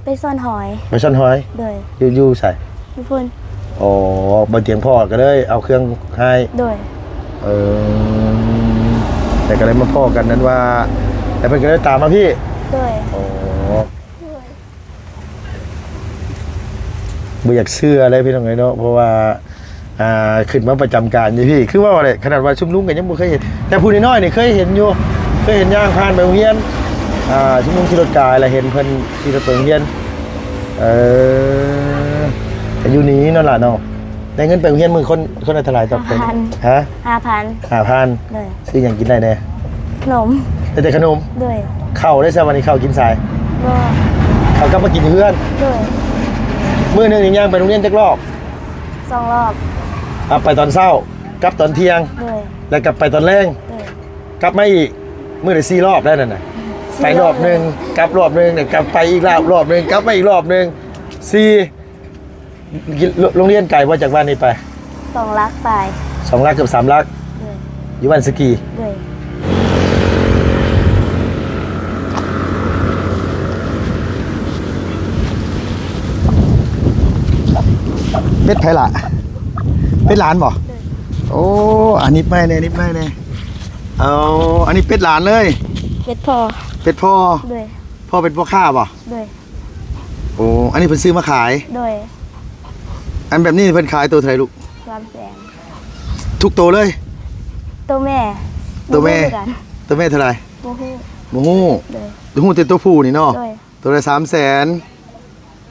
ໄປສອນຫອຍ. ໄປສອນຫອຍ? ໂດຍ. ຢູ່ ຢູ່ໃສ? ຢູ່ພຸ້ນ. ອໍ ບໍ່ຕຽງພໍ້ກໍເລີຍເອົາເຄື່ອງໃຫ້. ໂດຍ. ເອີ ແລ້ວກໍເລີຍມາພໍ້ກັນນັ້ນວ່າ ແລ້ວເພິ່ນກໍເລີຍຕາມມາພີ້? ໂດຍ. ອໍ ໂດຍ. ບໍ່ຢາກເຊື່ອເລີຍພີ່ນ້ອງເອີຍເນາະ ເພາະວ່າ ອ່າ ຂຶ້ນມາປະຈຳການຢູ່ພີ້ ຄືເວົ້າແຫຼະ ຂະໜາດວ່າຊຸມລຸງກໍຍັງບໍ່ເຄີຍເຫັນ ແຕ່ຜູ້ນ້ອຍໆນີ້ເຄີຍເຫັນຢູ່ ເຄີຍເຫັນຍ່າງຜ່ານໄປໂຮງຮຽນ ອ່າ ຊຸມລຸງຂີ່ລົດກາຍ ແລ້ວເຫັນເພິ່ນຂີ່ລົດໄປໂຮງຮຽນ. ເອີ ກໍຢູ່ນີ້ເນາະຫຼານເນາະ. ໄດ້ເງິນໄປໂຮງຮຽນມື້ຄົນ ຄົນລະເທົ່າໃດຕອນໄປ? ຫ້າພັນ. ຮະ? ຫ້າພັນ. ຫ້າພັນ. ໂດຍ. ຊື້ຫຍັງກິນໄດ້ແດ່? ຂະໜົມ. ໄດ້ແຕ່ຂະໜົມ? ໂດຍ. ເຂົ້າໄດ້ຊະ ວັນນີ້ເຂົ້າກິນໃສ? ບໍ່. ເຂົ້າກັບມາກິນຢູ່ເຮືອນ? ໂດຍ. ມື້ໜຶ່ງນີ້ຍ່າງໄປໂຮງຮຽນຈັກລອບ? ສອງລອບ. ອ່າ ໄປຕອນເຊົ້າ ກັບຕອນທ່ຽງ. ໂດຍ. ແລ້ວກັບໄປຕອນແລງ. ໂດຍ. ກັບມາອີກ ມື້ລະສີ່ລອບໄດ້ນັ້ນນະ. ສີ່ ໄປລອບໜຶ່ງ ລອບ ກັບລອບໜຶ່ງ ແລ້ວກັບໄປອີກລອບ ລອບໜຶ່ງ ກັບມາອີກລອບໜຶ່ງ. ສີ່ ໂລ- ໂຮງຮຽນໄກບໍ່ຈາກບ້ານນີ້ໄປ? ສອງຫຼັກປາຍ. ສອງຫຼັກ ເກືອບສາມຫຼັກ. ໂດຍ. ຢູ່ບ້ານສະກີ. ໂດຍ. ເປັດໃຜລະ? ເປັດຫຼານບໍ່? ໂດຍ. ໂອ້ ອັນນີ້ໄມ້ແດ່ ນີ້ໄມ້ແດ່. ເອົາ ອັນນີ້ເປັດຫຼານເລີຍ? ເປັດພໍ່. ເປັດພໍ່. ໂດຍ. ພໍ່ເປັນພໍ່ຄ້າບໍ່? ໂດຍ. ໂອ້ ອັນນີ້ເພິ່ນຊື້ມາຂາຍ? ໂດຍ. ອັນແບບນີ້ເພິ່ນຂາຍໂຕເທົ່າໃດລູກ? ສາມແສນ. ທຸກໂຕເລີຍ? ໂຕແມ່. ໂຕແມ່. ບໍ່ຮູ້ຄືກັນ. ໂຕແມ່ເທົ່າໃດ? ບໍ່ຮູ້. ບໍ່ຮູ້. ໂດຍ. ຮູ້ແຕ່ໂຕຜູ້ນີ້ເນາະ? ໂດຍ. ໂຕລະສາມແສນ.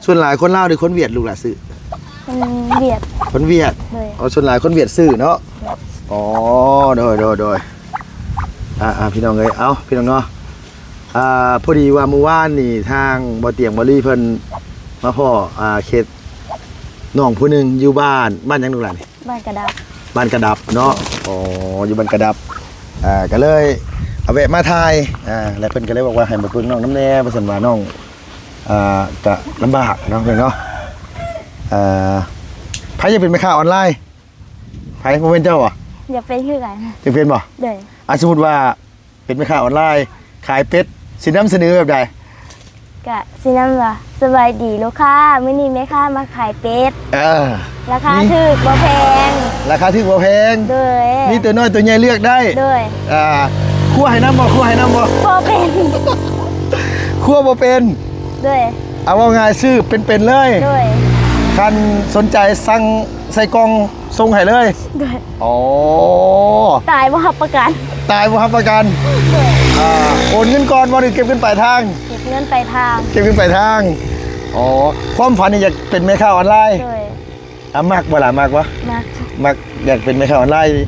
ສ່ວນຫຼາຍຄົນລາວຫຼືຄົນຫວຽດລູກຫຼານຊື້? ຄົນຫວຽດ. ຄົນຫວຽດ. ໂດຍ. ອໍ ສ່ວນຫຼາຍຄົນຫວຽດຊື້ເນາະ? ໂດຍ. ອໍ ໂດຍ ໂດຍ ໂດຍ. ອ່າ ອ່າ ພີ່ນ້ອງເອີຍ ເອົາ ພີ່ນ້ອງເນາະ ອ່າ ພໍດີວ່າມື້ວານນີ້ທາງບໍ່ຕຽງບໍ່ລີເພິ່ນມາພໍ້ ອ່າ ເຂດ ນ້ອງຜູ້ໜຶ່ງຢູ່ບ້ານ ບ້ານຫຍັງລູກຫຼານນີ້? ບ້ານກະດັບ. ບ້ານກະດັບເນາະ. ໂດຍ. ອໍ ຢູ່ບ້ານກະດັບ. ອ່າ ກໍເລີຍ ເອົາແວະມາຖ່າຍ ອ່າ ແລ້ວເພິ່ນກໍເລີຍບອກວ່າໃຫ້ມາເບິ່ງນ້ອງນຳແດ່ ວ່າຊັ້ນວ່ານ້ອງ ອ່າ ກະລຳບາກເນາະ ເພິ່ນເນາະ. ອ່າ ໃຜຢາກເປັນແມ່ຄ້າອອນລາຍ? ໃຜ ບໍ່ແມ່ນເຈົ້າບໍ່? ຢາກເປັນຄືກັນ. ຢາກເປັນບໍ່? ໂດຍ. ອ່າ ສົມມຸດວ່າ ເປັນແມ່ຄ້າອອນລາຍຂາຍເປັດ ຊິນຳສະເໜີແບບໃດ? ກະຊິນຳວ່າ ສະບາຍດີລູກຄ້າ ມື້ນີ້ແມ່ຄ້າມາຂາຍເປັດ ເອີ ລາຄາຖືກບໍ່ແພງ ລາຄາຖືກບໍ່ແພງ. ໂດຍ. ມີຕົວນ້ອຍຕົວໃຫຍ່ເລືອກໄດ້. ໂດຍ. ອ່າ ຄົວໃຫ້ນຳບໍ່? ຄົວໃຫ້ນຳບໍ່? ບໍ່ເປັນ. ຄົວບໍ່ເປັນ. ໂດຍ. ເອົາ ເວົ້າງ່າຍ ຊື້ເປັນໆເລີຍ. ໂດຍ. ຄັນສົນໃຈສັ່ງໃສ່ກ່ອງ ສົ່ງໃຫ້ເລີຍ. ໂດຍ. ອໍ ຕາຍບໍ່ຮັບປະກັນ. ຕາຍບໍ່ຮັບປະກັນ. ໂດຍ. ອ່າ ໂອນເງິນກ່ອນບໍ່ ຫຼືເກັບເງິນປາຍທາງ? ເກັບເງິນປາຍທາງ. ເກັບເງິນປາຍທາງ. ອໍ ຄວາມຝັນນີ້ຢາກເປັນແມ່ຄ້າອອນລາຍ. ໂດຍ. ອ່າ ມັກບໍ່ລະ? ມັກບໍ່? ມັກ. ມັກ ຢາກເປັນແມ່ຄ້າອອນລາຍ. ໂດຍ.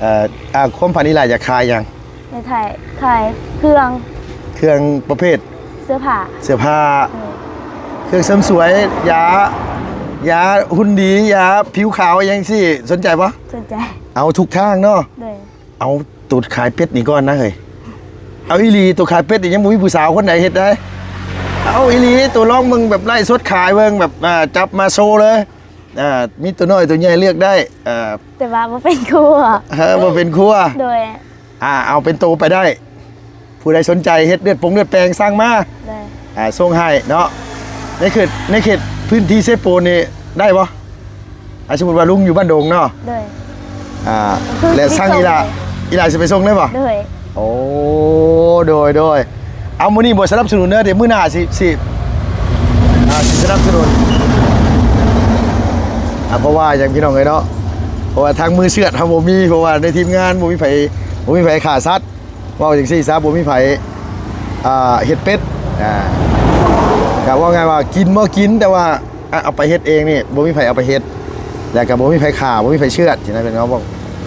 ເອີ ອ່າ ຄວາມຝັນນີ້ລະ ຢາກຂາຍຫຍັງ? ແມ່ຂາຍ ຂາຍເຄື່ອງ. ເຄື່ອງປະເພດ? ເສື້ອຜ້າ. ເສື້ອຜ້າ. ເອີ ເຄື່ອງເສີມສວຍ ຢາ ຢາຫຸ່ນດີ ຢາຜິວຂາວ ຫຍັງຊີ້ ສົນໃຈບໍ່? ສົນໃຈ. ເອົາທຸກທາງເນາະ. ໂດຍ. ເອົາ ໂຕຂາຍເປັດນີ້ກ່ອນນະເຮີ້ຍ. ເອົາອີ່ຫຼີ ໂຕຂາຍເປັດນີ້ຍັງບໍ່ມີຜູ້ສາວຄົນໃດເຮັດໄດ. ເອົາອີ່ຫຼີ ໂຕລອງເບິ່ງແບບໄລຟ໌ສົດຂາຍເບິ່ງ ແບບ ອ່າ ຈັບມາໂຊເລີຍ. ອ່າ ມີຕົວນ້ອຍຕົວໃຫຍ່ເລືອກໄດ້. ເອີ ແຕ່ວ່າບໍ່ເປັນຄົວ. ເອີ ບໍ່ເປັນຄົວ. ໂດຍ. ອ່າ ເອົາເປັນໂຕໄປໄດ້. ຜູ້ໃດສົນໃຈເຮັດເລືອດປົງເລືອດແປງສັ່ງມາ. ໂດຍ. ອ່າ ສົ່ງໃຫ້ເນາະ. ໃນເຂດ ໃນເຂດພື້ນທີ່ເຊໂປນນີ້ໄດ້ບໍ່? ອ່າ ສົມມຸດວ່າລຸງຢູ່ບ້ານດົງເນາະ. ໂດຍ. ອ່າ ແລະສັ່ງອີ່ຫຼ້າ ອີ່ຫຼ້າຊິໄປສົ່ງໄດ້ບໍ່? ໂດຍ. ໂອ້ ໂດຍ ໂດຍ. ເອົາ ມື້ນີ້ບໍ່ສະໜັບສະໜູນເດີ ແຕ່ມື້ໜ້າຊິ ຊິ ອ່າ ຊິສະໜັບສະໜູນ. ອ່າ ເພາະວ່າຫຍັງ ພີ່ນ້ອງເອີຍເນາະ ເພາະວ່າທາງມືເຊືອດເຮົາບໍ່ມີ ເພາະວ່າໃນທີມງານບໍ່ມີໃຜ ບໍ່ມີໃຜຂ້າສັດ. ເວົ້າຈັ່ງຊີ້ຊະ ບໍ່ມີໃຜ ອ່າ ເຮັດເປັດ. ອ່າ ກະເວົ້າງ່າຍວ່າກິນບໍ່ກິນ ແຕ່ວ່າ ອ່າ ເອົາໄປເຮັດເອງນີ້ ບໍ່ມີໃຜເອົາໄປເຮັດ ແລ້ວກໍບໍ່ມີໃຜຂ້າ ບໍ່ມີໃຜເຊືອດ ຊີ້ນະ ເປັນເຮົາບໍ່.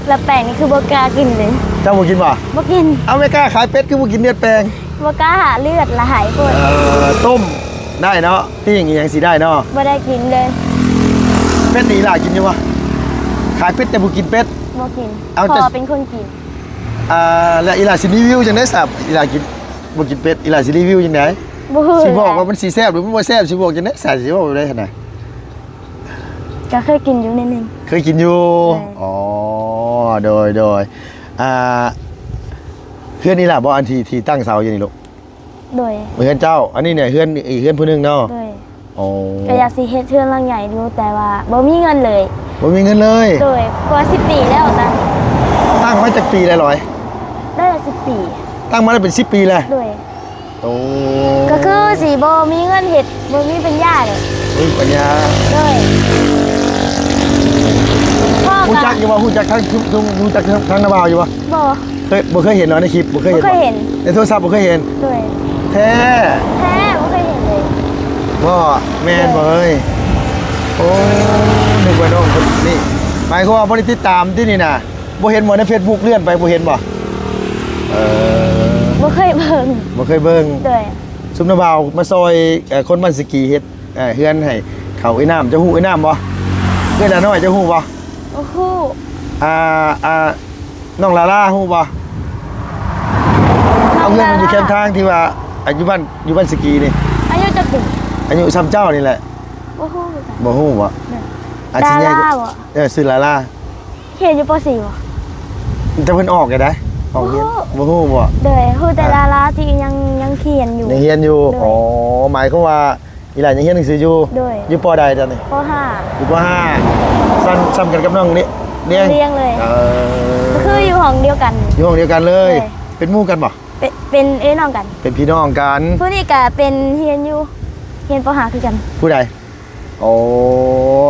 ແລ້ວແປງນີ້ຄືບໍ່ກ້າກິນເລີຍ. ເຈົ້າບໍ່ກິນບໍ່? ບໍ່ກິນ. ເອົາ ແມ່ຄ້າຂາຍເປັດຄືບໍ່ກິນເລືອດແປງ? ບໍ່ກ້າ ເລືອດຫຼາຍໂພດ. ເອີ ຕົ້ມໄດ້ເນາະ ປີ້ງອີ່ຫຍັງຊິໄດ້ເນາະ. ບໍ່ໄດ້ກິນເລີຍ. ເປັດນີ້ອີ່ຫຼ້າກິນຢູ່ບໍ່? ຂາຍເປັດແຕ່ບໍ່ກິນເປັດ. ບໍ່ກິນ. ເອົາ ພໍ່ເປັນຄົນກິນ. ອ່າ ແລ້ວອີ່ຫຼ້າຊິຣີວິວຈັ່ງໃດຊະ? ອີ່ຫຼ້າກິນ ບໍ່ກິນເປັດ ອີ່ຫຼ້າຊິຣີວິວຈັ່ງໃດ? ບໍ່ຮູ້. ຊິບອກວ່າມັນຊິແຊບ ຫຼືມັນບໍ່ແຊບ ຊິບອກຈັ່ງໃດຊະ? ຊິເວົ້າແບບໃດຫັ້ນນະ? ກໍເຄີຍກິນຢູ່ໜ້ອຍໜຶ່ງ. ເຄີຍກິນຢູ່. ໂດຍ. ອໍ ໂດຍ ໂດຍ. ອ່າ ເຮືອນນີ້ລະບໍ່ ອັນທີ່ ທີ່ຕັ້ງເສົາຢູ່ນີ້ລູກ? ໂດຍ. ເຮືອນເຈົ້າ. ອັນນີ້ເນຍ ເຮືອນ ອີກເຮືອນຜູ້ໜຶ່ງເນາະ. ໂດຍ. ອໍ ກໍຢາກຊິເຮັດເຮືອນຫຼັງໃຫຍ່ຢູ່ ແຕ່ວ່າບໍ່ມີເງິນເລີຍ. ບໍ່ມີເງິນເລີຍ? ໂດຍ ກວ່າສິບປີແລ້ວຕັ້ງ. ຕັ້ງມາຈັກປີແລ້ວລອຍ? ໄດ້ສິບປີ. ຕັ້ງມາໄດ້ເປັນສິບປີແລ້ວ? ໂດຍ. ໂອ້ ກໍຄືຊິບໍ່ມີເງິນເຮັດ ບໍ່ມີປັນຍາເດ້. ບໍ່ມີປັນຍາ. ໂດຍ. ຮູ້ຈັກຢູ່ບໍ່? ຮູ້ຈັກທາງ ຮູ້ຈັກທາງນ້າບ່າວຢູ່ບໍ່? ບໍ່. ເຄີຍ ບໍ່ເຄີຍເຫັນເນາະ ໃນຄລິບ ບໍ່ເຄີຍເຫັນ. ບໍ່ເຄີຍເຫັນ. ໃນໂທລະສັບບໍ່ເຄີຍເຫັນ. ໂດຍ. ແທ້? ແທ້ ບໍ່ເຄີຍເຫັນເລີຍ. ບໍ່? ແມ່ນບໍ່ເອີຍ? ໂດຍ. ໂອ້ ນຶກວ່ານ້ອງຄົນນີ້ ໝາຍຄວາມວ່າບໍ່ໄດ້ຕິດຕາມຕິນີ້ນະ? ບໍ່ເຫັນບໍ່ ໃນເຟສບຸກເລື່ອນໄປ ບໍ່ເຫັນບໍ່? ເອີ ບໍ່ເຄີຍເບິ່ງ. ບໍ່ເຄີຍເບິ່ງ. ໂດຍ. ຊຸມນ້າບ່າວມາຊ່ອຍ ເອີ ຄົນບ້ານສະກີເຮັດ ເອີ ເຮືອນໃຫ້ເຂົາເອື້ອຍນ້ຳ ເຈົ້າຮູ້ເອື້ອຍນ້ຳບໍ່? ເອື້ອຍຫຼ້ານ້ອຍ ເຈົ້າຮູ້ບໍ່? ບໍ່ຮູ້. ອ່າ ອ່າ ນ້ອງລາລາຮູ້ບໍ່? ນ້ອງລາລາ ເອົາເຮືອນມັນຢູ່ແຄມທາງທີ່ວ່າ ອາ ຢູ່ບ້ານ ຢູ່ບ້ານສະກີນີ້. ອາຍຸຈັກປີ? ອາຍຸສ່ຳເຈົ້ານີ້ແຫຼະ. ບໍ່ຮູ້ຄືກັນ. ບໍ່ຮູ້ບໍ່? ໂດຍ. ອາດຊິໃຫຍ່ກວ່າ ດາລາບໍ່? ເອີ ຊື່ລາລາ. ຮຽນຢູ່ ປໍສີ່ ບໍ່? ແຕ່ເພິ່ນອອກແລ້ວໃດ໋ ອອກຮຽນ. ບໍ່ຮູ້. ບໍ່ຮູ້ບໍ່? ໂດຍ. ຮູ້ແຕ່ ອ່າ ລາລາທີ່ຍັງ ຍັງຮຽນຢູ່. ຍັງຮຽນຢູ່. ໂດຍ. ອໍ ໝາຍຄວາມວ່າ ອີຫຼ້າຍັງຮຽນໜັງສືຢູ່? ໂດຍ. ຢູ່ ປໍໃດຕອນນີ້? ປໍຫ້າ. ຢູ່ ປໍຫ້າ. ຊັ້ນ ສ່ຳກັນກັບນ້ອງນີ້ ລຽງ? ລຽງເລີຍ. ເອີ ກໍຄືຢູ່ຫ້ອງດຽວກັນ. ຢູ່ຫ້ອງດຽວກັນເລີຍ. ໂດຍ. ເປັນໝູ່ກັນບໍ່? ເປັນ ເປັນເອື້ອຍນ້ອງກັນ. ເປັນພີ່ນ້ອງກັນ. ຜູ້ນີ້ກໍເປັນ ຮຽນຢູ່ ຮຽນ ປໍຫ້າ ຄືກັນ. ຜູ້ໃດ? ໂອ້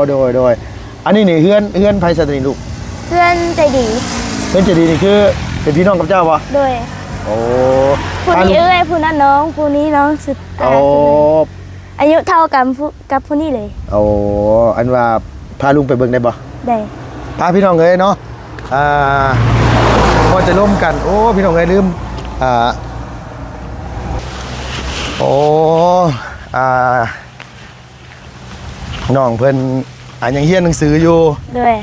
ໂດຍ ໂດຍ. ອັນນີ້ນີ້ເຮືອນ ເຮືອນໃຜຊັ້ນນີ້ລູກ? ເຮືອນໃຈດີ. ເຮືອນໃຈດີນີ້ຄືເປັນພີ່ນ້ອງກັບເຈົ້າບໍ່? ໂດຍ. ໂອ້ ຜູ້ນີ້ເອື້ອຍ ຜູ້ນັ້ນນ້ອງ ຜູ້ນີ້ນ້ອງສຸດ ໂອ້ ອາຍຸເທົ່າກັນ ຜູ້ ກັບຜູ້ນີ້ເລີຍ. ໂອ້ ອັນວ່າພາລຸງໄປເບິ່ງໄດ້ບໍ່? ໄດ້. ພາພີ່ນ້ອງເອີຍເນາະ ອ່າ ພໍຈະລົມກັນ. ໂອ້ ພີ່ນ້ອງເອີຍ ລືມ ອ່າ ໂອ້ ອ່າ ນ້ອງເພິ່ນ ອ່າ ຍັງຮຽນໜັງສືຢູ່. ໂດຍ.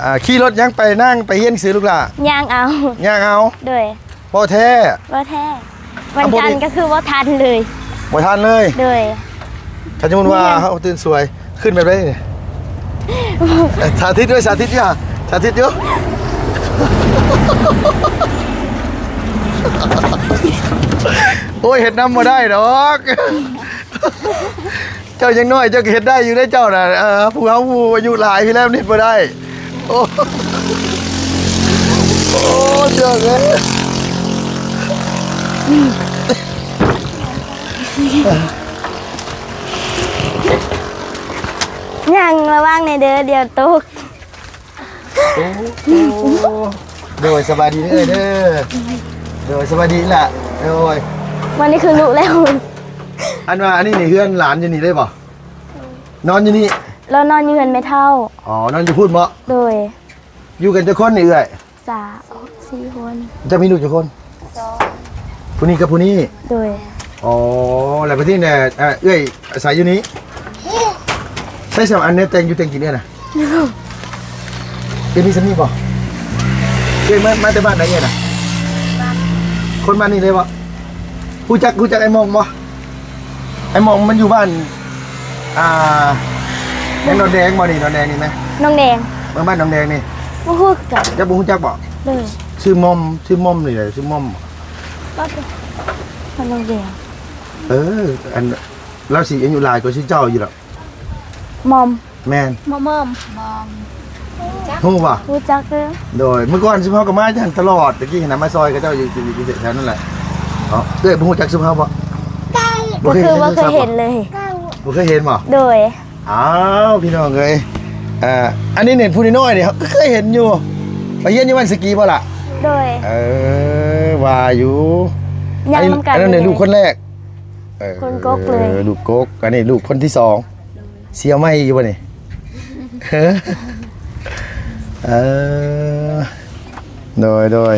ອ່າ ຂີ່ລົດຫຍັງໄປນາງໄປຮຽນໜັງສືລູກຫຼ້າ? ຍ່າງເອົາ. ຍ່າງເອົາ. ໂດຍ. ເວົ້າແທ້? ເວົ້າແທ້. ວັນຈັນກໍຄືບໍ່ທັນເລີຍ. ບໍ່ທັນເລີຍ? ໂດຍ. ຄັນສົມມຸດວ່າເຮົາຕື່ນສວຍ ຂຶ້ນແບບໃດນີ້? ສາທິດດ້ວຍ ສາທິດຢູ່ ສາທິດຢູ່. ໂອ້ຍ ເຮັດນຳບໍ່ໄດ້ດອກ. ເຈົ້າຍັງນ້ອຍ ເຈົ້າກໍເຮັດໄດ້ຢູ່ເດ້ເຈົ້ານະ. ເອີ ຜູ້ເຮົາຜູ້ອາຍຸຫຼາຍພີ້ແລ້ວເຮັດບໍ່ໄດ້. ໂອ້ ໂອ້ ເຈົ້າເອີຍ ຍ່າງລະວັງແດ່ເດີ ດຽວຕົກ. ໂອ້ ໂອ້ ໂດຍ ສະບາຍດີເດີ ເດີ ໂດຍ ສະບາຍດີລະ ໂດຍ. ວັນນີ້ຄືລຸແລ້ວ. ອັນວ່າອັນນີ້ນີ້ເຮືອນຫຼານຢູ່ນີ້ເລີຍບໍ່? ນອນຢູ່ນີ້? ລາວນອນຢູ່ເຮືອນແມ່ເຖົ້າ. ອໍ ນອນຢູ່ພຸ້ນເບາະ? ໂດຍ. ຢູ່ກັນຈັກຄົນນີ້ເອື້ອຍ? ສາມ ສີ່ຄົນ. ເຈົ້າມີລູກຈັກຄົນ? ສອງ. ຜູ້ນີ້ກັບຜູ້ນີ້? ໂດຍ. ອໍ ແລ້ວບັດນີ້ນະ ເອື້ອຍອາໄສຢູ່ນີ້? ໃຊ້ສຳອັນແນວແຕ່ງຢູ່ແຕ່ງກິນເອື້ອຍນະ? ເອື້ອຍມີສ່ຳນີ້ບໍ່? ເອື້ອຍມາ ມາແຕ່ບ້ານໃດເອື້ອຍນະ? ຄົນບ້ານນີ້ເລີຍບໍ່? ຮູ້ຈັກ ຮູ້ຈັກໄອ້ມອງບໍ່? ໄອ້ມອງມັນຢູ່ບ້ານ ອ່າ ແມ່ນໜອງແດງບໍ່ນີ້? ໜອງແດງນີ້ແມ່ນ ໜອງແດງ. ເມືອງບ້ານໜອງແດງນີ້ ບໍ່ຮູ້ຄືກັນ. ເຈົ້າບໍ່ຮູ້ຈັກບໍ່? ໂດຍ. ຊື່ມອມ ຊື່ມອມນີ້ແຫຼະ ຊື່ມອມ. ບ້ານໜອງແດງ. ເອີ ອັນ ລາວຊິອາຍຸຫຼາຍກວ່າຊື່ເຈົ້າຢູ່ດອກ. ມອມ. ແມ່ນ. ມອມ ມອມ ມອມ. ຮູ້ບໍ່? ຮູ້ຈັກເດີ. ໂດຍ. ເມື່ອກ່ອນຊຸມເຮົາກໍມາຢູ່ຫັ້ນຕະຫຼອດ ຕະກີ້ຫັ້ນນະ ມາຊ່ອຍເຂົາເຈົ້າຢູ່ ຢູ່ ຢູ່ແຖວນັ້ນແຫຼະ. ເອີ ເອື້ອຍບໍ່ຮູ້ຈັກຊຸມເຮົາບໍ່? ບໍ່ເຄີຍ ກໍຄືບໍ່ເຄີຍເຫັນເລີຍ. ບໍ່ເຄີຍເຫັນບໍ່? ໂດຍ. ອ້າວ ພີ່ນ້ອງເອີຍ ເອີ ອັນນີ້ນີ້ຜູ້ນ້ອຍໆນີ້ ເຮົາກໍເຄີຍເຫັນຢູ່ ໄປຮຽນຢູ່ບ້ານສະກີບໍ່ລະ? ໂດຍ. ເອີ ວ່າຢູ່ ຍັງນຳກັນ. ອັນນີ້ ອັນນັ້ນນີ້ ເລີຍ ລູກຄົນແລກ. ເອີ ຄົນກົກເລີຍ ລູກກົກ. ອັນນີ້ລູກຄົນທີສອງ. ຊິເອົາໃໝ່ອີກຢູ່ບໍ່ນີ້? ເອີ ໂດຍ ໂດຍ.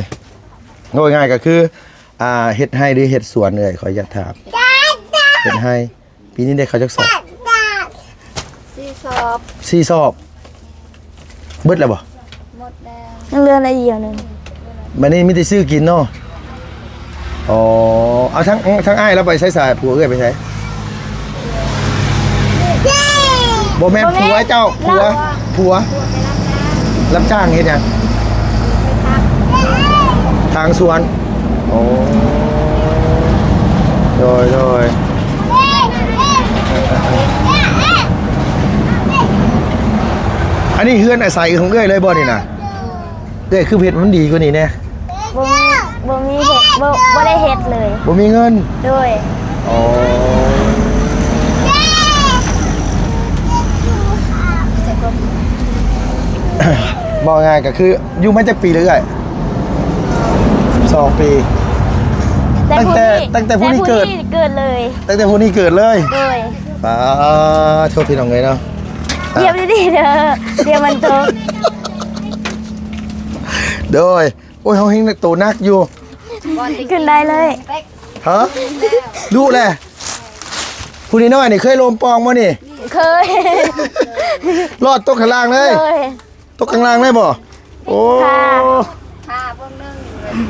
ເວົ້າງ່າຍກໍຄື ອ່າ ເຮັດໄຮ່ ຫຼື ເຮັດສວນເອື້ອຍ? ຂໍອະນຸຍາດຖາມ. ເຮັດໄຮ່. ປີນີ້ໄດ້ເຂົ້າຈັກສອບ? ສີ່ສອບ. ສີ່ສອບ. ເບິດແລ້ວບໍ່? ໝົດແລ້ວ. ຍັງເຫຼືອໜ້ອຍດຽວໜຶ່ງ. ບັດນີ້ມີແຕ່ຊື້ກິນເນາະ. ອໍ ເອົາ ທາງ ທາງອ້າຍລາວໄປໃສສາ? ຜົວເອື້ອຍໄປໃສ? ບໍ່ແມ່ນ ບໍ່ແມ່ນ ຜົວເຈົ້າ ຜົວ ຜົວ ຮັບຈ້າງເຮັດຫຍັງ? ຖາງສວນ. ໂອ້ ໂດຍ ໂດຍ. ອັນນີ້ເຮືອນອາໄສຂອງເອື້ອຍເລີຍບໍ່ນີ້ນະ? ເອື້ອຍຄືເຮັດມັນດີກວ່ານີ້ແດ່? ບໍ່ມີ ບໍ່ມີເຮັດ ບໍ່ ບໍ່ໄດ້ເຮັດເລີຍ. ບໍ່ມີເງິນ? ໂດຍ. ອໍ ເວົ້າງ່າຍກໍຄືຢູ່ມາຈັກປີແລ້ວເອື້ອຍ? ສິບສອງປີ. ຕັ້ງແຕ່ ຕັ້ງແຕ່ຜູ້ນີ້ເກີດ ເກີດເລີຍ. ຕັ້ງແຕ່ຜູ້ນີ້ເກີດເລີຍ? ໂດຍ. ປາໂທ ພີ່ນ້ອງເອີຍເນາະ. ຢຽບດີໆເດີ ດຽວມັນຕົກ. ໂດຍ. ໂອ້ຍ ເຮົາແຮ່ງໂຕໜັກຢູ່. ຂຶ້ນໄດ້ເລີຍ. ຮະ? ດຸແຫຼະ. ຜູ້ນ້ອຍໆນີ້ເຄີຍລົມປ່ອງບໍ່ນີ້? ເຄີຍ. ລອດຕົກຂ້າງລ່າງເລີຍ? ໂດຍ. ຕົກຂ້າງລ່າງໄດ້ບໍ່? ໂອ້ ຖ້າ ຖ້າເບິ່ງໜຶ່ງ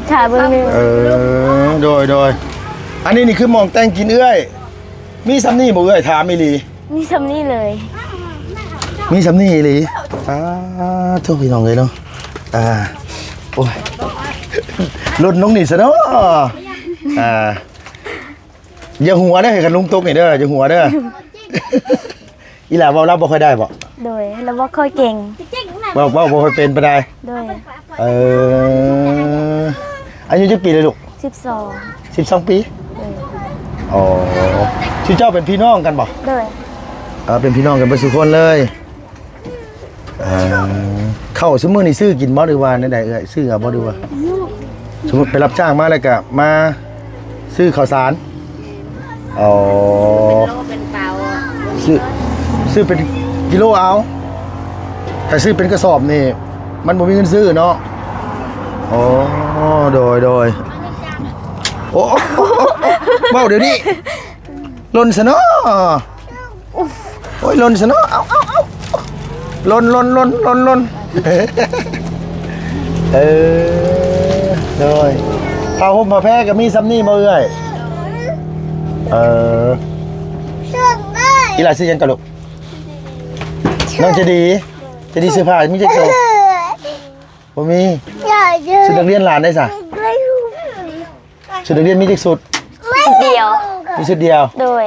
ຖ້າເບິ່ງໜຶ່ງ. ເອີ ໂດຍ ໂດຍ. ອັນນີ້ນີ້ຄືໝ່ອງແຕ່ງກິນເອື້ອຍ. ມີສ່ຳນີ້ບໍ່ເອື້ອຍ? ຖາມອີ່ຫຼີ. ມີສ່ຳນີ້ເລີຍ. ມີສ່ຳນີ້ອີ່ຫຼີ. ສາທຸ ພີ່ນ້ອງເອີຍເນາະ. ອ່າ ໂອ້ຍ ຫຼົ່ນລົງນີ້ຊະເນາະ. ອ່າ ຢ່າຫົວເດີ ຄັນລົງຕົກນີ້ເດີ ຢ່າຫົວເດີ. ອີ່ຫຼ້າເວົ້າລາວບໍ່ຄ່ອຍໄດ້ບໍ່? ໂດຍ ລາວບໍ່ຄ່ອຍເກັ່ງ. ເວົ້າ ເວົ້າບໍ່ຄ່ອຍເປັນປານໃດ? ໂດຍ. ເອີ ອາຍຸຈັກປີແລ້ວລູກ? ສິບສອງ. ສິບສອງປີ? ໂດຍ. ອໍ ຊື່ເຈົ້າເປັນພີ່ນ້ອງກັນບໍ່? ໂດຍ. ເອີ ເປັນພີ່ນ້ອງກັນເບິດສູ່ຄົນເລີຍ. ເອີ ເຂົ້າຊຸມື້ນີ້ຊື້ກິນບໍ່ ຫຼືວ່າແນວໃດເອື້ອຍ? ຊື້ເອົາບໍ່ ຫຼືວ່າ ສົມມຸດໄປຮັບຈ້າງມາແລ້ວກະມາຊື້ເຂົ້າສານ? ອໍ ເປັນໂລເປັນເປົາ ຊື້ ຊື້ເປັນກິໂລເອົາ. ຖ້າຊື້ເປັນກະສອບນີ້ມັນບໍ່ມີເງິນຊື້ເນາະ. ອໍ ໂດຍ ໂດຍ. ໂອ້ ເວົ້າດຽວນີ້ ຫຼົ່ນຊະເນາະ. ໂອ້ຍ ຫຼົ່ນຊະເນາະ. ເອົາ ເອົາ ເອົາ ຫຼົ່ນ ຫຼົ່ນ ຫຼົ່ນ ຫຼົ່ນ ຫຼົ່ນ. ເອີ ໂດຍ. ຜ້າຫົ່ມຜ້າແພກໍມີສ່ຳນີ້ບໍ່ເອື້ອຍ? ເອີ ອີ່ຫຼ້າຊື່ຫຍັງກະລູກ? ນ້ອງໃຈດີ. ໃຈດີ ເສື້ອຜ້າມີຈັກໂຕ? ບໍ່ມີ. ຊຸດນັກຮຽນຫຼານເດຊະ? ຊຸດນັກຮຽນມີຈັກຊຸດ? ຊຸດດຽວ. ມີຊຸດດຽວ? ໂດຍ.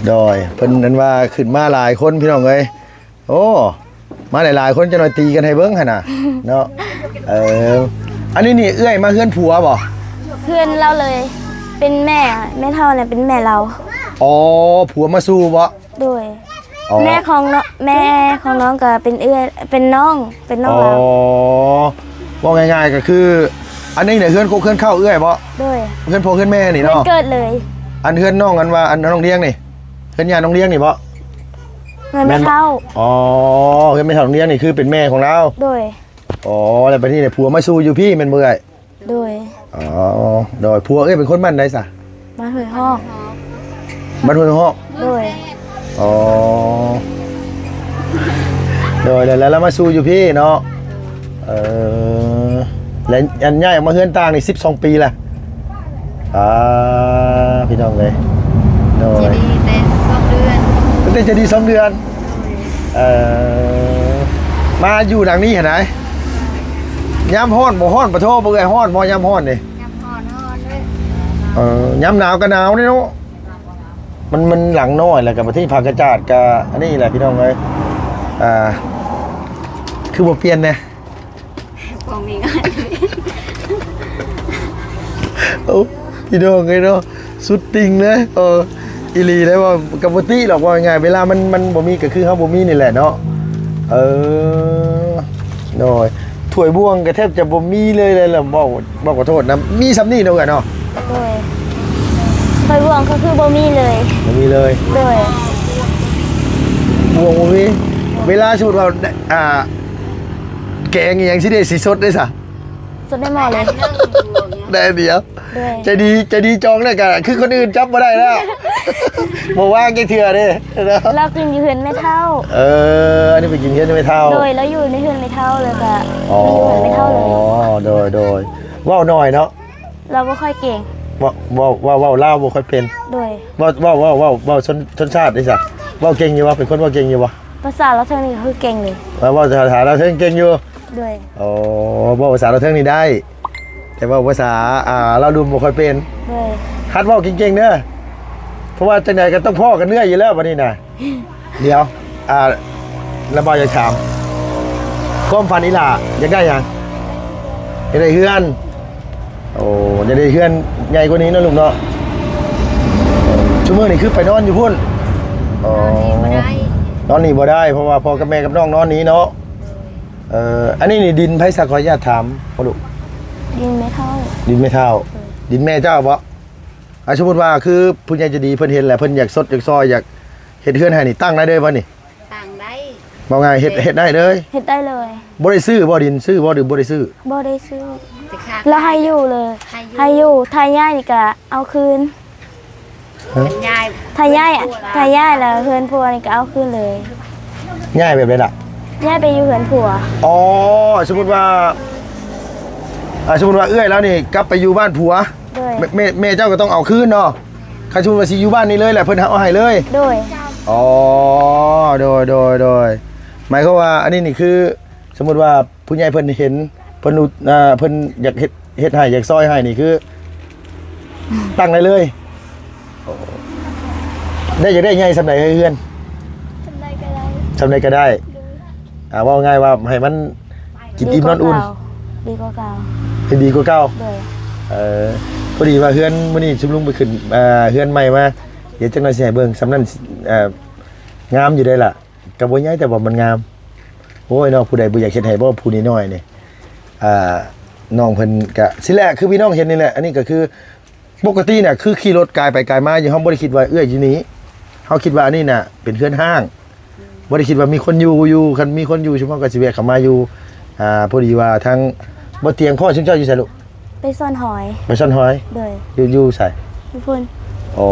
ໂດຍ ເພິ່ນນັ້ນວ່າຂຶ້ນມາຫຼາຍຄົນ ພີ່ນ້ອງເອີຍ. ໂອ້ ມາຫຼາຍໆຄົນ ຈັກໜ້ອຍຕີກັນໃຫ້ເບິ່ງຫັ້ນນະເນາະ. ເອີ ອັນນີ້ນີ້ເອື້ອຍມາເຮືອນຜົວບໍ່? ເຮືອນລາວເລີຍ ເປັນແມ່ ແມ່ເຖົ້ານະເປັນແມ່ລາວ. ອໍ ຜົວມາສູ່ບໍ່? ໂດຍ. ອໍ ແມ່ຂອງນ້ອງ ແມ່ຂອງນ້ອງກໍເປັນເອື້ອຍ ເປັນນ້ອງ ເປັນນ້ອງລາວ. ອໍ ເວົ້າງ່າຍໆກໍຄື ອັນນີ້ເນຍ ເຮືອນຄົກເຮືອນເຄົ້າເອື້ອຍບໍ່? ໂດຍ. ເຮືອນພໍ່ເຮືອນແມ່ນີ້ເນາະ ເຮືອນເກີດເລີຍ. ອັນເຮືອນນ້ອງ ອັນວ່າ ອັນນ້ອງລ້ຽງນີ້ ເຮືອນຍ່ານ້ອງລ້ຽງນີ້ບໍ່? ເຮືອນແມ່ເຖົ້າ. ອໍ ເຮືອນແມ່ເຖົ້ານ້ອງລ້ຽງນີ້ຄືເປັນແມ່ຂອງລາວ. ໂດຍ. ອໍ ແລ້ວບັດນີ້ເນຍ ຜົວມາສູ່ຢູ່ພີ້ແມ່ນບໍ່ເອື້ອຍ? ໂດຍ. ອໍ ໂດຍ. ຜົວເອື້ອຍເປັນຄົນບ້ານໃດຊະ? ບ້ານຫ້ວຍຮອກ. ບ້ານຫ້ວຍຮອກ? ໂດຍ. ອໍ ໂດຍ ແລ້ວ ແລ້ວມາສູ່ຢູ່ພີ້ເນາະ. ເອີ ແລະ ອັນຍ້າຍອອກມາເຮືອນຕ່າງນີ້ສິບສອງປີລະ. ອ່າ ພີ່ນ້ອງເອີຍ ໂດຍ ໃຈດີແຕ່ສອງເດືອນ. ຕັ້ງແຕ່ໃຈດີສອງເດືອນ. ເອີ ມາຢູ່ຫຼັງນີ້ຫັ້ນໃດ. ຍາມຮ້ອນບໍ່ຮ້ອນ ປະໂທ ບໍ່ເອື້ອຍ ຮ້ອນບໍ່ຍາມຮ້ອນນີ້? ຍາມຮ້ອນຮ້ອນເດ້. ເອີ ຍາມໜາວກໍໜາວເດ້ເນາະ. ມັນ ມັນຫຼັງນ້ອຍ ແລ້ວກໍບັດທີຜ້າກະຈາດກໍອັນນີ້ແຫຼະ ພີ່ນ້ອງເອີຍ. ອ່າ ຄືບໍ່ປ່ຽນແດ່? ບໍ່ມີເງິນ. ໂອ້ ພີ່ນ້ອງເອີຍເນາະ ສຸດຕິ່ງເລີຍ. ເອີ ອີ່ຫຼີໄດ໋ ເວົ້າກໍບໍ່ຕິດອກ ເວົ້າງ່າຍໆ ເວລາມັນ ມັນບໍ່ມີກໍຄືເຮົາບໍ່ມີນີ້ແຫຼະເນາະ. ເອີ ໂດຍ. ຖ້ວຍບ່ວງກໍແທບຈະບໍ່ມີເລີຍແຫຼະ ເວົ້າ ເວົ້າຂໍໂທດນຳ ມີສ່ຳນີ້ເນາະເອື້ອຍເນາະ. ໂດຍ. ຖ້ວຍບ່ວງກໍຄືບໍ່ມີເລີຍ. ບໍ່ມີເລີຍ. ໂດຍ. ບ່ວງບໍ່ມີ. ເວລາສົມມຸດວ່າ ອ່າ ແກງອີ່ຫຍັງຊິໄດ້ ຊິສົດໄດ້ຊະ? ສົດໃນໝໍ້ເລີຍ. ໄດ້ດຽວ. ໂດຍ. ໃຈດີ ໃຈດີຈອງແລ້ວກະຄືຄົນອື່ນຈັບບໍ່ໄດ້ແລ້ວ ບໍ່ວ່າງຈັກເທື່ອເດ້ເນາະ. ລາວກິນຢູ່ເຮືອນແມ່ເຖົ້າ. ເອີ ອັນນີ້ໄປກິນເຮືອນແມ່ເຖົ້າ. ໂດຍ. ລາວຢູ່ໃນເຮືອນແມ່ເຖົ້າ ແລ້ວກະ ອໍ ຢູ່ເຮືອນແມ່ເຖົ້າເລີຍ. ໂດຍ ໂດຍ. ເວົ້າໜ້ອຍເນາະ. ລາວບໍ່ຄ່ອຍເກັ່ງ. ເວົ້າ ເວົ້າ ເວົ້າ ເວົ້າລາວບໍ່ຄ່ອຍເປັນ. ໂດຍ. ເວົ້າ ເວົ້າ ເວົ້າ ເວົ້າ ເວົ້າຊົນ ຊົນຊາດນີ້ຊະ ເວົ້າເກັ່ງຢູ່ບໍ່? ເປັນຄົນເວົ້າເກັ່ງຢູ່ບໍ່? ພາສາລາວເທິງນີ້ຄືເກັ່ງເລີຍ. ເອີ ເວົ້າພາສາລາວເທິງເກັ່ງຢູ່. ໂດຍ. ໂອ້ ເວົ້າພາສາລາວເທິງນີ້ໄດ້ ແຕ່ເວົ້າພາສາ ອ່າ ລາວລຸ່ມບໍ່ຄ່ອຍເປັນ. ໂດຍ. ຫັດເວົ້າເກັ່ງໆເດີ ເພາະວ່າຈັ່ງໃດກໍຕ້ອງພໍ້ກັນເລື້ອຍຢູ່ແລ້ວບັດນີ້ນະ. ດຽວ ອ່າ ລະບ່າວຢາກຖາມ ຄວາມຝັນອີ່ຫຼ້າຢາກໄດ້ຫຍັງ? ຢາກໄດ້ເຮືອນ. ໂອ້ ຢາກໄດ້ເຮືອນໃຫຍ່ກວ່ານີ້ເນາະລູກເນາະ. ຊຸມື້ນີ້ຄືໄປນອນຢູ່ພຸ້ນ? ອໍ ນອນນີ້ບໍ່ໄດ້ ນອນນີ້ບໍ່ໄດ້ ເພາະວ່າພໍ່ກັບແມ່ກັບນ້ອງນອນນີ້ເນາະ. ເອີ ອັນນີ້ນີ້ດິນໃຜຊະ ຂໍອະນຸຍາດຖາມບໍ່ລູກ? ດິນແມ່ເຖົ້າ. ດິນແມ່ເຖົ້າ. ເອີ ດິນແມ່ເຈົ້າບໍ່? ອ່າ ສົມມຸດວ່າຄືຜູ້ໃຫຍ່ໃຈດີເພິ່ນເຫັນແລ້ວ ເພິ່ນຢາກຊົດຢາກຊ່ອຍ ຢາກເຮັດເຮືອນໃຫ້ນີ້ ຕັ້ງໄດ້ເລີຍບໍ່ນີ້? ຕັ້ງໄດ້. ເວົ້າງ່າຍເຮັດ ເຮັດໄດ້ເລີຍ? ເຮັດໄດ້ເລີຍ. ບໍ່ໄດ້ຊື້ບໍ່ດິນ? ຊື້ບໍ່ ຫຼືບໍ່ໄດ້ຊື້? ບໍ່ໄດ້ຊື້. ແລ້ວໃຫ້ຢູ່ເລີຍ. ໃຫ້ຢູ່ ໃຫ້ຢູ່ ຖ້າຍ້າຍນີ້ກະເອົາຄືນ. ຮະ? ຖ້າຍ້າຍ ຖ້າຍ້າຍແລ້ວເຮືອນຜົວນີ້ກະເອົາຄືນເລີຍ. ຍ້າຍແບບໃດລະ? ຍ້າຍໄປຢູ່ເຮືອນຜົວ. ອໍ ສົມມຸດວ່າ ອ່າ ສົມມຸດວ່າເອື້ອຍລາວນີ້ກັບໄປຢູ່ບ້ານຜົວ. ໂດຍ. ແມ່ ແມ່ ແມ່ເຈົ້າກໍຕ້ອງເອົາຄືນເນາະ. ຄັນສົມມຸດວ່າຊິຢູ່ບ້ານນີ້ເລີຍແຫຼະ ເພິ່ນເອົາໃຫ້ເລີຍ? ໂດຍ. ອໍ ໂດຍ ໂດຍ ໂດຍ. ໝາຍຄວາມວ່າອັນນີ້ນີ້ຄື ສົມມຸດວ່າຜູ້ໃຫຍ່ເພິ່ນເຫັນ ເພິ່ນ ອ່າ ເພິ່ນຢາກເຮັດ ເຮັດໃຫ້ ຢາກຊ່ອຍໃຫ້ນີ້ຄື ຕັ້ງໄດ້ເລີຍ. ໄດ້ ຢາກໄດ້ໃຫຍ່ສ່ຳໃດເຮືອນ? ສ່ຳໃດກໍໄດ້. ສ່ຳໃດກໍໄດ້. ໂດຍ. ອ່າ ເວົ້າງ່າຍວ່າໃຫ້ມັນກິນອີ່ມນອນອຸ່ນ. ດີກວ່າເກົ່າ. ໃຫ້ດີກວ່າເກົ່າ. ໂດຍ. ເອີ ພໍດີວ່າເຮືອນ ມື້ນີ້ຊຸມລຸງໄປຂຶ້ນ ອ່າ ເຮືອນໃໝ່ມາ ດຽວຈັກໜ່ອຍຊິໃຫ້ເບິ່ງ. ສ່ຳນັ້ນ ເອີ ງາມຢູ່ໄດ໋ລະ. ກໍບໍ່ໃຫຍ່ ແຕ່ວ່າມັນງາມ. ໂອ້ຍເນາະ ຜູ້ໃດບໍ່ຢາກເຮັດໃຫ້ບໍ່ ຜູ້ນ້ອຍໆນີ້. ອ່າ ນ້ອງເພິ່ນກະ ຊິແຫຼະ ຄືພີ່ນ້ອງເຫັນນີ້ແຫຼະ. ອັນນີ້ກໍຄື ປົກກະຕິນະ ຄືຂີ່ລົດກາຍໄປກາຍມາຢູ່ ເຮົາບໍ່ໄດ້ຄິດວ່າເອື້ອຍຢູ່ນີ້. ເຮົາຄິດວ່າອັນນີ້ນະເປັນເຮືອນຮ້າງ. ບໍ່ໄດ້ຄິດວ່າມີຄົນຢູ່ ຢູ່ ຄັນມີຄົນຢູ່ ຊຸມເຮົາກໍຊິແວະເຂົ້າມາຢູ່. ອ່າ ພໍດີວ່າທາງບໍ່ຕຽງພໍ່ຊຸມເຈົ້າຢູ່ໃສລູກ? ໄປສວນຫອຍ. ໄປສວນຫອຍ? ໂດຍ. ຢູ່ ຢູ່ໃສ? ຢູ່ພຸ້ນ. ອໍ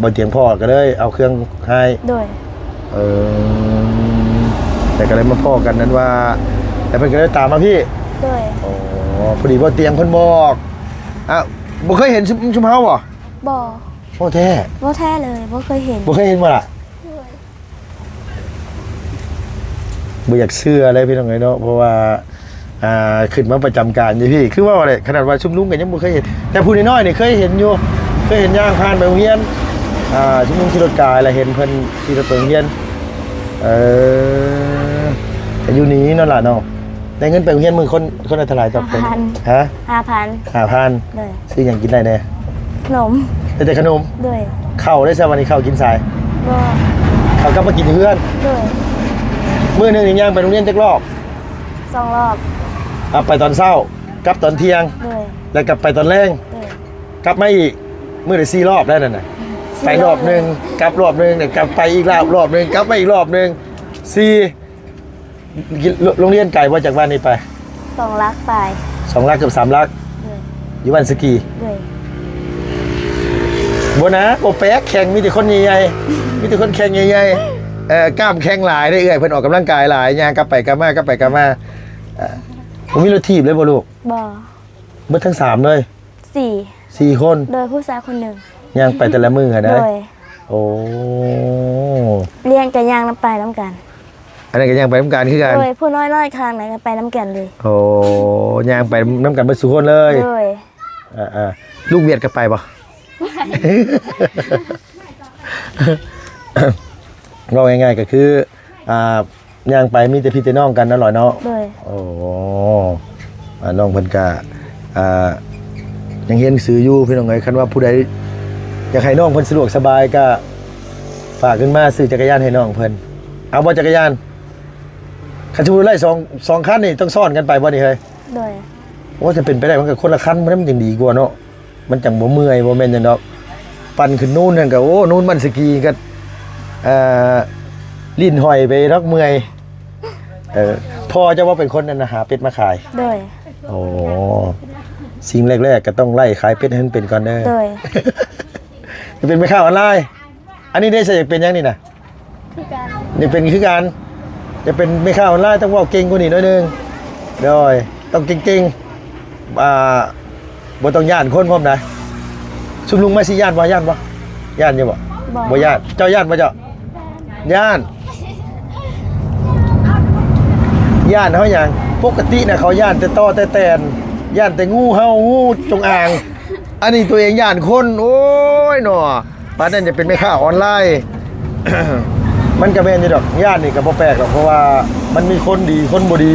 ບໍ່ຕຽງພໍ່ກໍເລີຍເອົາເຄື່ອງໃຫ້. ໂດຍ. ເອີ ແລ້ວກໍເລີຍມາພໍ້ກັນນັ້ນວ່າ ແລ້ວເພິ່ນກໍເລີຍຕາມມາພີ້. ໂດຍ. ອໍ ພໍດີບໍ່ຕຽງເພິ່ນບອກ. ອ່າ ບໍ່ເຄີຍເຫັນຊຸມ ຊຸມເຮົາບໍ່? ບໍ່. ບໍ່ແທ້? ບໍ່ແທ້ເລີຍ ບໍ່ເຄີຍເຫັນ. ບໍ່ເຄີຍເຫັນບໍ່ລະ? ໂດຍ. ບໍ່ຢາກເຊື່ອເລີຍພີ່ນ້ອງເອີຍເນາະ ເພາະວ່າ ອ່າ ຂຶ້ນມາປະຈຳການຢູ່ພີ້ ຄືເວົ້າແຫຼະ ຂະໜາດວ່າຊຸມລຸງກໍຍັງບໍ່ເຄີຍເຫັນ ແຕ່ຜູ້ນ້ອຍໆນີ້ເຄີຍເຫັນຢູ່ ເຄີຍເຫັນຍ່າງຜ່ານໄປໂຮງຮຽນ. ອ່າ ຊຸມລຸງຂີ່ລົດກາຍ ແລ້ວເຫັນເພິ່ນຂີ່ລົດໄປໂຮງຮຽນ. ເອີ ກໍຢູ່ນີ້ເນາະຫຼານເນາະ. ໄດ້ເງິນໄປໂຮງຮຽນມື້ຄົນ ຄົນລະເທົ່າໃດຕໍ່ຄົນ? ຫ້າພັນ. ຮະ? ຫ້າພັນ. ຫ້າພັນ. ໂດຍ. ຊື້ຫຍັງກິນໄດ້ແດ່? ຂະໜົມ. ໄດ້ແຕ່ຂະໜົມ? ໂດຍ. ເຂົ້າໄດ້ຊະ ວັນນີ້ເຂົ້າກິນໃສ? ບໍ່. ເຂົ້າກັບມາກິນຢູ່ເຮືອນ? ໂດຍ. ມື້ໜຶ່ງນີ້ຍ່າງໄປໂຮງຮຽນຈັກຮອບ? ສອງຮອບ. ອ່າ ໄປຕອນເຊົ້າ ກັບຕອນທ່ຽງ. ໂດຍ. ແລ້ວກັບໄປຕອນແລງ. ໂດຍ. ກັບມາອີກ ມື້ລະສີ່ຮອບແລ້ວນັ້ນນະ. ໄປຮອບໜຶ່ງ ກັບຮອບໜຶ່ງ ແລ້ວກັບໄປອີກຮອບໜຶ່ງ ກັບມາອີກຮອບໜຶ່ງ. ສີ່ ໂຮງຮຽນໄກບໍ່ຈາກບ້ານນີ້ໄປ? ສອງຫຼັກປາຍ. ສອງຫຼັກເກືອບສາມຫຼັກ. ໂດຍ. ຢູ່ບ້ານສະກີ. ໂດຍ. ບໍ່ນະ ບໍ່ແປກ ແຂ່ງມີແຕ່ຄົນໃຫຍ່ໆ ມີແຕ່ຄົນແຂ່ງໃຫຍ່ໆ. ເອີ ກ້າມແຂງຫຼາຍເດ້ເອື້ອຍ ເພິ່ນອອກກຳລັງກາຍຫຼາຍ ຍ່າງກັບໄປກັບມາ ກັບໄປກັບມາ. ເອີ ບໍ່ມີລົດຖີບເລີຍບໍ່ລູກ? ບໍ່. ເບິດທັງສາມເລີຍ? ສີ່. ສີ່ຄົນ. ໂດຍ. ຜູ້ຊາຍຄົນໜຶ່ງ. ຍ່າງໄປແຕ່ລະມື້ຫັ້ນໃດ? ໂດຍ. ໂອ້ ລ້ຽງກໍຍ່າງນຳໄປນຳກັນ. ອັນນັ້ນກໍຍ່າງໄປນຳກັນຄືກັນ. ໂດຍ. ຜູ້ນ້ອຍໆຂ້າງນັ້ນກໍໄປນຳກັນເລີຍ. ໂອ້ ຍ່າງໄປນຳກັນເບິດສູ່ຄົນເລີຍ. ໂດຍ. ອ່າໆ ລູກວຽດກໍໄປບໍ່? ເວົ້າງ່າຍໆກໍຄື ອ່າ ຍ່າງໄປມີແຕ່ພີ່ແຕ່ນ້ອງກັນເນາະຫຼອຍເນາະ. ໂດຍ. ໂອ້ ອ່າ ນ້ອງເພິ່ນກະ ອ່າ ຍັງຮຽນໜັງສືຢູ່ພີ່ນ້ອງເອີຍ. ຄັນວ່າຜູ້ໃດຢາກໃຫ້ນ້ອງເພິ່ນສະດວກສະບາຍກະຝາກເງິນມາຊື້ຈັກກະຍານໃຫ້ນ້ອງເພິ່ນ. ເອົາບໍ່ຈັກກະຍານ? ຄັນສົມມຸດໄລ່ສອງ ສອງຄັນນີ້ຕ້ອງຊ້ອນກັນໄປບໍ່ນີ້ເຮີ້ຍ? ໂດຍ. ໂອ້ ຈະເປັນໄປໄດ້ ມັນກໍຄົນລະຄັນ ມັນຈັ່ງດີກວ່າເນາະ. ມັນຈັ່ງບໍ່ເມື່ອຍ ບໍ່ແມ່ນຫຍັງດອກ. ປັ່ນຂຶ້ນນູນຫັ້ນກໍ ໂອ້ ນູນມັນສະກີກໍ ເອີ ລີ້ນຫ້ອຍໄປດອກ ເມື່ອຍ. ເອີ ພໍ່ເຈົ້າບໍ່ເປັນຄົນນັ້ນນະ ຫາເປັດມາຂາຍ? ໂດຍ. ໂອ້ ສິ່ງແລກໆກໍຕ້ອງໄລ່ຂາຍເປັດໃຫ້ມັນເປັນກ່ອນເດີ. ໂດຍ. ຈະເປັນແມ່ຄ້າອອນລາຍ. ອັນນີ້ເດ້ ຈະເປັນຫຍັງນີ້ນະ? ຄືກັນ. ນີ້ເປັນຄືກັນ. ຈະເປັນແມ່ຄ້າອອນລາຍ ຕ້ອງເວົ້າເກັ່ງກວ່ານີ້ໜ້ອຍໜຶ່ງ. ໂດຍ. ຕ້ອງເກັ່ງໆ. ອ່າ ບໍ່ຕ້ອງຢ້ານຄົນພ້ອມໃດ. ຊຸມລຸງມາຊິຢ້ານບໍ່? ຢ້ານບໍ່? ຢ້ານຢູ່ບໍ່? ບໍ່. ບໍ່ຢ້ານ. ເຈົ້າຢ້ານບໍ່ເຈົ້າ? ຢ້ານ. ຢ້ານເຮົາຫຍັງ? ປົກກະຕິນະ ເຂົາຢ້ານແຕ່ຕໍແຕ່ແຕນ, ຢ້ານແຕ່ງູເຫົ່າ, ງູຈົງອາງ. ອັນນີ້ຕົວເອງຢ້ານຄົນ. ໂອ້ຍເນາະ. ປານນັ້ນຈະເປັນແມ່ຄ້າອອນລາຍ. ມັນກະແມ່ນຢູ່ດອກ ຢ້ານນີ້ກະບໍ່ແປກດອກ ເພາະວ່າມັນມີຄົນດີຄົນບໍ່ດີ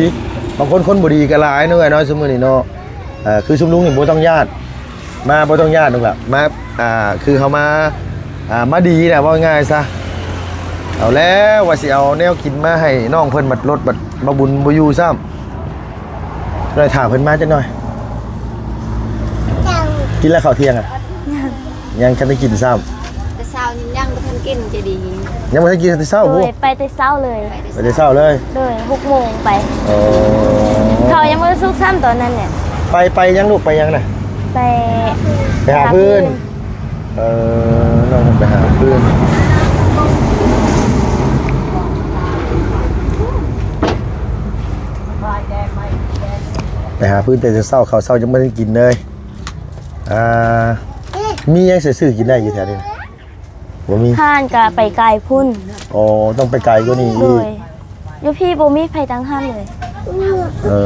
ບາງຄົນຄົນບໍ່ດີກະຫຼາຍເນາະ ເອື້ອຍເນາະ ຊຸມມື້ນີ້ເນາະ. ເອີ ຄືຊຸມລຸງນີ້ບໍ່ຕ້ອງຢ້ານ ມາບໍ່ຕ້ອງຢ້ານດອກລະ ມາ ອ່າ ຄືເຮົາມາ ອ່າ ມາດີນະ ເວົ້າງ່າຍຊະ. ເອົາແລ້ວ ວ່າຊິເອົາແນວກິນມາໃຫ້ນ້ອງເພິ່ນ ບັດລົດບັດບ່າວບຸນບໍ່ຢູ່ຊ້ຳ. ໜ້ອຍຖ້າເພິ່ນມາຈັກໜ້ອຍ. ເຈົ້າ ກິນແລ້ວເຂົ້າທ່ຽງອະ? ຍັງ ຍັງທັນໄດ້ກິນຊ້ຳ. ແຕ່ເຊົ້ານີ້ຍັງບໍ່ທັນກິນ ໃຈດີ. ຍັງບໍ່ທັນກິນແຕ່ເຊົ້າ. ໂດຍ ພຸ້ນ ໄປແຕ່ເຊົ້າເລີຍ. ໄປແຕ່ເຊົ້າເລີຍ. ໂດຍ ຫົກໂມງໄປ. ອໍ ເຂົ້າຍັງບໍ່ໄດ້ສຸກຊ້ຳຕອນນັ້ນແຫຼະ. ໄປ ໄປຫຍັງລູກ ໄປຫຍັງນະ? ໄປ ໄປຫາຟືນ. ຫາຟືນ. ເອີ ນ້ອງໄປຫາຟືນ ໄປຫາຟືນແຕ່ເຊົ້າ ເຂົ້າເຊົ້າຍັງບໍ່ໄດ້ກິນເລີຍ. ອ່າ ມີຫຍັງຊື້ກິນໄດ້ຢູ່ແຖວນີ້ນະ? ບໍ່ມີ. ຮ້ານກະໄປໄກພຸ້ນ. ອໍ ຕ້ອງໄປໄກກວ່ານີ້ອີກ. ໂດຍ ຢູ່ພີ້ບໍ່ມີໃຜຕັ້ງຮ້ານເລີຍ. ເອີ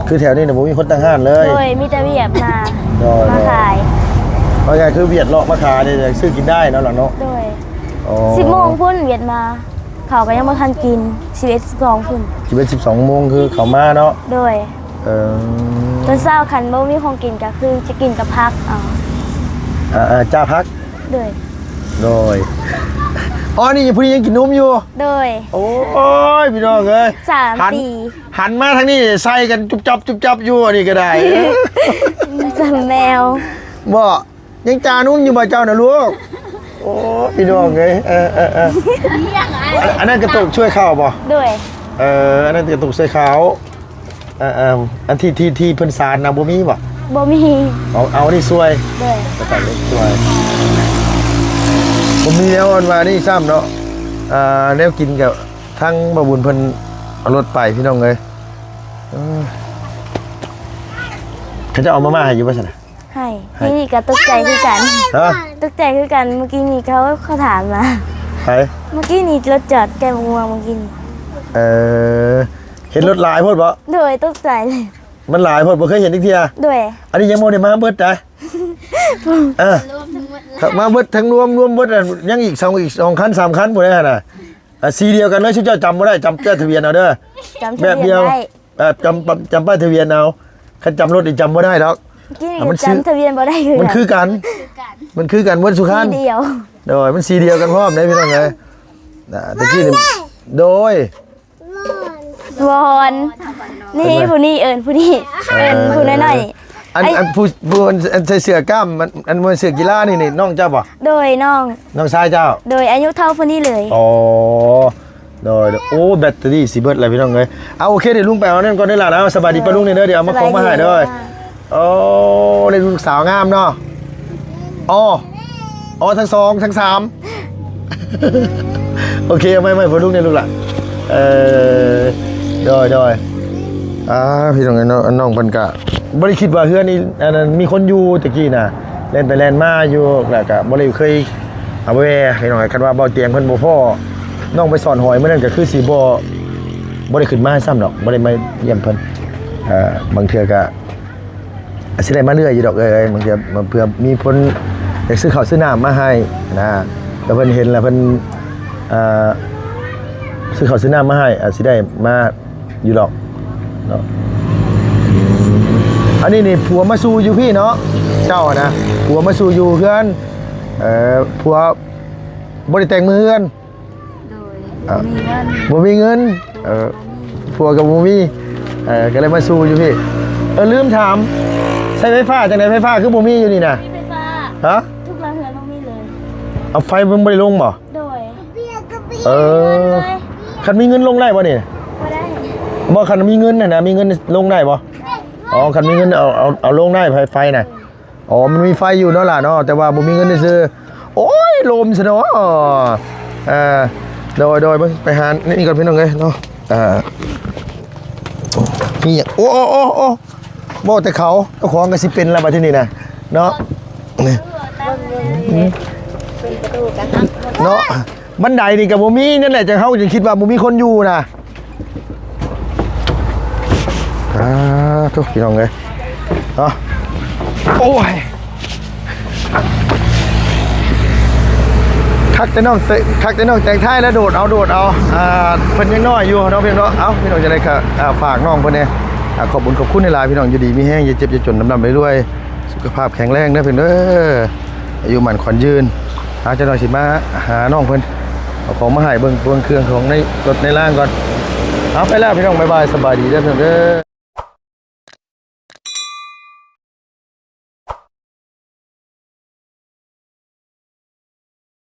ຄືແຖວນີ້ນະບໍ່ມີຄົນຕັ້ງຮ້ານເລີຍ. ໂດຍ ມີແຕ່ວຽດມາ ໂດຍ ມາຂາຍ. ເອົາງ່າຍຄືວຽດເລາະມາຂາຍນີ້ ຊື້ກິນໄດ້ເນາະ ເນາະ. ໂດຍ ອໍ ສິບໂມງພຸ້ນ ວຽດມາ ເຂົາກະຍັງບໍ່ທັນກິນ. ສິບເອັດ ສິບສອງພຸ້ນ. ສິບເອັດ ສິບສອງໂມງຄືເຂົາມາເນາະ. ໂດຍ ເອີ ຕອນເຊົ້າຄັນບໍ່ມີຂອງກິນກະຄືຈະກິນກັບຜັກເອົາ. ອ່າ ອ່າ ຈ້າຜັກ. ໂດຍ ໂດຍ. ອໍ ນີ້ຜູ້ນີ້ຍັງກິນນົມຢູ່. ໂດຍ ໂອ້ຍ ພີ່ນ້ອງເອີຍ ສາມປີ ຫັນມາທາງນີ້ໃສ່ກັນຈຸບຈັບຈຸບຈັບຢູ່ ອັນນີ້ກະໄດ້ ສ່ຳແມວ. ບໍ່ ຍັງຈ່ານົມຢູ່ບໍ່ເຈົ້ານະລູກ? ໂອ້ ພີ່ນ້ອງເອີຍ ເອີ ເອີ ເອີ ອັນນັ້ນກະຕຸກຊ່ວຍເຂົ້າບໍ່? ໂດຍ ເອີ ອັນນັ້ນກະຕຸກຊ່ວຍເຂົ້າ. ເອີ ເອີ ອັນທີ່ ທີ່ ທີ່ເພິ່ນສານນະບໍ່ມີບໍ່? ບໍ່ມີ. ເອົາ ເອົາອັນນີ້ຊ່ວຍ. ໂດຍ ກະຕັກເລັກຊ່ວຍ. ບໍ່ມີແນວອັນວ່ານີ້ຊ້ຳເນາະ. ອ່າ ແນວກິນກະທາງບ່າວບຸນເພິ່ນເອົາລົດໄປ ພີ່ນ້ອງເອີຍ. ເອີ ເຂົາເຈົ້າເອົາມາມ່າໃຫ້ຢູ່ບໍ່ຊັ້ນນະ? ໃຫ້ ໃຫ້ ນີ້ກະຕົກໃຈຄືກັນ. ຮະ? ຕົກໃຈຄືກັນ ມື້ກີ້ນີ້ເຂົາ ເຂົາຖາມມາ. ໃຜ? ມື້ກີ້ນີ້ລົດຈອດໃກ້ໝາກມ່ວງມື້ກີ້ນີ້. ເອີ ເຫັນລົດຫຼາຍໂພດບໍ່? ໂດຍ ຕົກໃຈເລີຍ ມັນຫຼາຍໂພດ ບໍ່ເຄີຍເຫັນຈັກເທື່ອ. ໂດຍ ອັນນີ້ຍັງບໍ່ໄດ້ມາເບິດນະ. ເອີ ມາເບິດທັງລວມ ລວມເບິດ ຍັງອີກສອງ ອີກສອງຄັນ ສາມຄັນພຸ້ນຫັ້ນນະ. ອ່າ ສີດຽວກັນເລີຍ ຊຸມເຈົ້າຈຳບໍ່ໄດ້ ຈຳປ້າຍທະບຽນເອົາເດີ. ຈຳທະບຽນໄດ້ ເອີ ຈຳ ຈຳປ້າຍທະບຽນເອົາ. ຄັນຈຳລົດນີ້ຈຳບໍ່ໄດ້ດອກ. ກິນ ອ່າ ມັນຊື້ ຈຳທະບຽນບໍ່ໄດ້ຄື ມັນຄືກັນ ຄືກັນ ມັນຄືກັນໝົດຊຸຄັນ ສີດຽວ. ໂດຍ ມັນສີດຽວກັນພ້ອມເດ້ ພີ່ນ້ອງເອີຍ. ອ່າ ຕະກີ້ນີ້ ໂດຍ ວອນ ນີ້ ເຫັນບໍ່? ຜູ້ນີ້ເອີ້ນຜູ້ນີ້ ເອີ ເອີ້ນຜູ້ນ້ອຍໆ. ອັນ ອັນຜູ້ ຜູ້ອັນ ອັນໃສ່ເສື້ອກ້າມ ອັນ ອັນບໍ່ແມ່ນເສື້ອກິລານີ້ ນີ້ນ້ອງເຈົ້າບໍ່? ໂດຍ ນ້ອງ ນ້ອງຊາຍເຈົ້າ. ໂດຍ ອາຍຸເທົ່າຜູ້ນີ້ເລີຍ. ອໍ ໂດຍ ໂອ້ ແບັດເຕີຣີຊິເບິດແລ້ວພີ່ນ້ອງເອີຍ. ເອົາ ໂອເຄ ດຽວລຸງໄປເອົານັ້ນກ່ອນເດີຫຼານ. ເອົາ ສະບາຍດີປ້າລຸງແດ່ເດີ ດຽວເອົາມາຂອງມາໃຫ້ເດີ. ໂອ້ ໄດ້ລູກສາວງາມເນາະ. ອໍ ອໍ ທັງສອງ ທັງສາມ. ໂອເຄ ເອົາໃໝ່ໆ ພໍ່ລຸງແດ່ລູກຫຼານ. ເອີ ໂດຍ ໂດຍ. ອ່າ ພີ່ນ້ອງເອີຍເນາະ ນ້ອງເພິ່ນກະບໍ່ໄດ້ຄິດວ່າເຮືອນນີ້ ອັນນັ້ນ ມີຄົນຢູ່ແຕ່ກີ້ນະ ແລ່ນໄປແລ່ນມາຢູ່ ແລ້ວກະບໍ່ໄດ້ເຄີຍ ເອົາແວ່ ພີ່ນ້ອງເອີຍ. ຄັນວ່າເບົາຕຽງເພິ່ນບໍ່ພໍ້ ນ້ອງໄປສອນຫອຍມື້ນັ້ນ ກະຄືຊິບໍ່ ບໍ່ໄດ້ຂຶ້ນມາຊ້ຳດອກ ບໍ່ໄດ້ມາຢ້ຽມເພິ່ນ. ເອີ ບາງເທື່ອກະ ອາດຊິໄດ້ມາເລື້ອຍຢູ່ດອກເອີຍ ບາງເທື່ອ ບາງເທື່ອມີຄົນຢາກຊື້ເຂົ້າຊື້ນ້ຳມາໃຫ້ນະ ແລ້ວເພິ່ນເຫັນແລ້ວເພິ່ນ ອ່າ ຊື້ເຂົ້າຊື້ນ້ຳມາໃຫ້ ອາດຊິໄດ້ມາຢູ່ດອກເນາະ. ອັນນີ້ນີ້ຜົວມາສູ່ຢູ່ພີ້ເນາະ ເຈົ້ານະ ຜົວມາສູ່ຢູ່ເຮືອນ ເອີ ຜົວບໍ່ໄດ້ແຕ່ງມືເຮືອນ. ໂດຍ ອ່ະ ບໍ່ມີເງິນ ບໍ່ມີເງິນ ເອີ ຜົວກະບໍ່ມີ ເອີ ກະເລີຍມາສູ່ຢູ່ພີ້. ເອີ ລືມຖາມ ໃຊ້ໄຟຟ້າຈັ່ງໃດ ໄຟຟ້າຄືບໍ່ມີຢູ່ນີ້ນະ? ມີໄຟຟ້າ ຮະ? ທຸກຫຼັງເຮືອນບໍ່ມີເລີຍ. ເອົາ ໄຟມັນບໍ່ໄດ້ລົງບໍ່? ໂດຍ ເອີ ຄັນມີເງິນລົງໄດ້ບໍ່ນີ້? ບໍ່ໄດ້ ບໍ່ ຄັນມີເງິນຫັ້ນນະ ມີເງິນລົງໄດ້ບໍ່? ອໍ ຄັນມີເງິນເອົາ ເອົາ ເອົາລົງໄດ້ ໄຟ ໄຟນະ. ອໍ ມັນມີໄຟຢູ່ເນາະຫຼານເນາະ ແຕ່ວ່າບໍ່ມີເງິນຊື່ໆ. ໂອ້ຍ ລົມຊະເນາະ. ອ່າ ໂດຍ ໂດຍ ເບິ່ງໄປຫານີ້ກ່ອນພີ່ນ້ອງເອີຍເນາະ. ອ່າ ນີ້ ໂອ້ ໂອ້ ໂອ້ ໂອ້ ເວົ້າແຕ່ເຂົາ ເຈົ້າຂອງກະຊິເປັນລະບາດທີນີ້ນະເນາະ. ເນາະ ບັນໄດນີ້ກະບໍ່ມີ ນັ້ນແຫຼະ ຈັ່ງເຮົາຈຶ່ງຄິດວ່າບໍ່ມີຄົນຢູ່ນະ. ອ່າ ໂທ້ ພີ່ນ້ອງເອີຍ ເນາະ. ໂອ້ຍ ໃຜ ຄັກແຕ່ນ້ອງເຕະ ຄັກແຕ່ນ້ອງແຕ່ງທ້າຍແລ້ວໂດດເອົາ ໂດດເອົາ ອ່າ ເພິ່ນຍັງນ້ອຍຢູ່ເນາະພີ່ນ້ອງເນາະ. ເອົ້າ ພີ່ນ້ອງຈັ່ງໃດກໍ ອ່າ ຝາກນ້ອງເພິ່ນແດ່ ອ່າ ຂອບບຸນຂອບຄຸນຫຼາຍໆ ພີ່ນ້ອງ ຢູ່ດີມີແຮງ ຢ່າເຈັບຢ່າຈົນ ລ່ຳໆລວຍໆ ສຸຂະພາບແຂງແຮງເດີພີ່ນ້ອງເດີ ອາຍຸໝັ້ນຂວັນຍືນ. ອ່າ ຈັກໜ່ອຍຊິມາຫານ້ອງເພິ່ນ ເອົາຂອງມາໃຫ້ເບິ່ງ ເບິ່ງເຄື່ອງຂອງໃນລົດໃນລາງກ່ອນ. ເອົາ ໄປແລ້ວພີ່ນ້ອງ ບາຍບາຍ ສະບາຍດີເດີພີ່ນ້ອງເດີ.